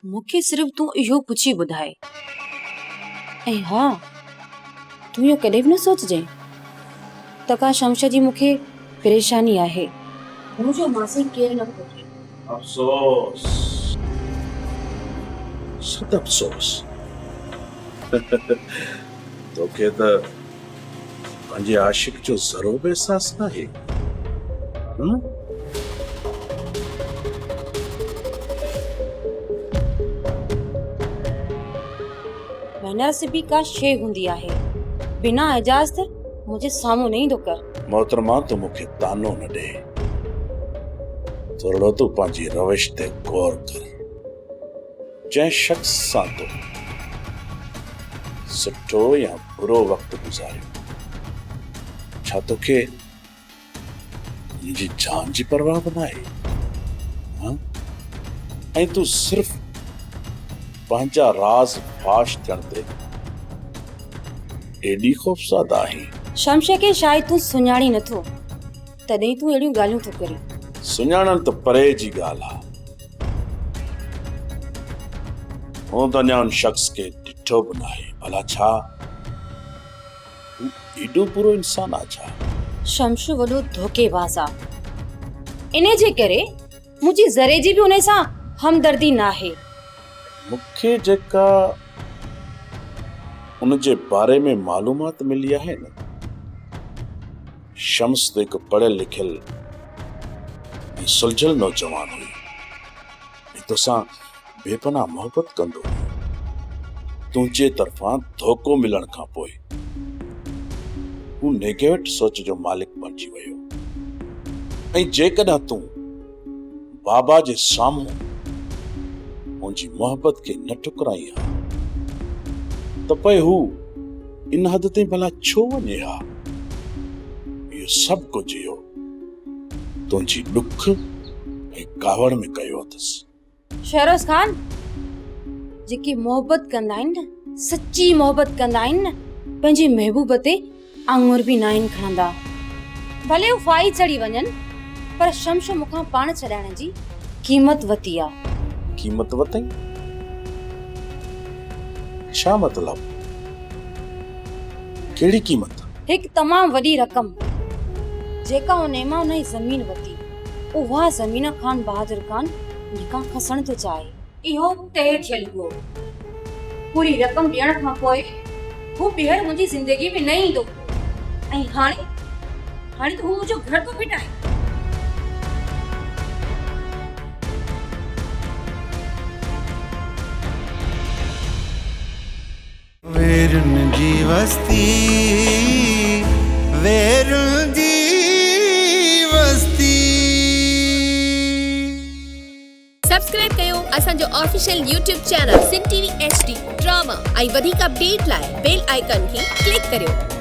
مون کي صرف تون اهو پڇي ٻڌاء. ۽ ها، تون اهو ڪڏهن به نه سوچجانء ته ڪا شمش جي مون کي پريشاني آهي. منهنجو ماسي ڪير نه کوٽي. افسوس، صد افسوس. توکي ته پنهنجي عاشق جو ذرو به احساس ناهي. هم؟ بينارس به ڪا شيء هوندي آهي. بنا اجازت منهنجي سامهون نه ايندو ڪر. محترمه تون مون کي طعنو نه ڏي. ٿورڙو تون پنهنجي روش تي غور ڪر. جنهن شخص سان تو سٺو يا برو وقت گذاريو، ڇا توکي ان جي جان جي پرواهه به ناهي؟ ها؟ ۽ تون صرف پنهنجا راز فاش ٿيڻ تي ايڏي خوفزده آهين؟ شمشير کي شايد تون سڃاڻين نٿو، تڏهن تون اهڙيون ڳالهيون ٿو ڪرين. سڃاڻڻ ته پري جي ڳالهه آ. مون ته اڃا ان شخص کي ڏٺو به ناهي. ڀلا ڇا هو ايڏو برو انسان آ ڇا؟ شمشو وڏو ڌوڪيباز آ. انهي جي ڪري منهنجي ذري جي به انهي سان همدردي ناهي. مون کي جيڪا ان جي باري ۾ معلومات ملي آهي نه، شمس ته هڪ پڙهيل لکيل ۽ سلجهيل نوجوان هئي ۽ توسان بي پناهه محبت ڪندو هيو. تنهنجي طرفان ڌوڪو ملڻ کان پوء هو نيگيٽ سوچ جو مالڪ بڻجي ويو ۽ جيڪڏهن تون بابا جي سامهون منهنجي محبت کي نه ٺڪرائين ها ته پوء هو ان حد تائين ڀلا ڇو وڃي ها؟ اهو سڀ ڪجهه اهو تنهنجي ڏک ۽ ڪاوڙ ۾ ڪيو اٿس. شهروز خان، جيڪي محبت ڪندا آهن نه، سچي محبت ڪندا آهن نه، پنهنجي محبوب تي آڱر به ناهن کڻندا. ڀلي هو ڦاهي چڙهي وڃن، پر شمش مون کان پاڻ ڇڏائڻ جي قيمت وتي آ. قيمت وتئي؟ ڇا مطلب؟ ڪهڙي قيمت؟ هڪ تمام وڏي رقم، جيڪا انهي مان انهي زمين ورتي. اها زمين خان بهادر خان ان کان کسڻ ٿو چاهي. اهو طئي ٿيل هو. پوري رقم ڏيڻ کان پوء هو ٻيهر منهنجي زندگي ۾ نه ايندو ۽ هاڻي هاڻي ته هو منهنجو گهر ٿو ڦٽائي. ويرن جي وستي ويرن جي وستي. سبسڪرائب ڪيو اسان جو official YouTube channel Sindh T V H D drama ۽ وڌيڪ اپڊيٽ لاء بيل آئيڪان کي ڪلڪ ڪريو.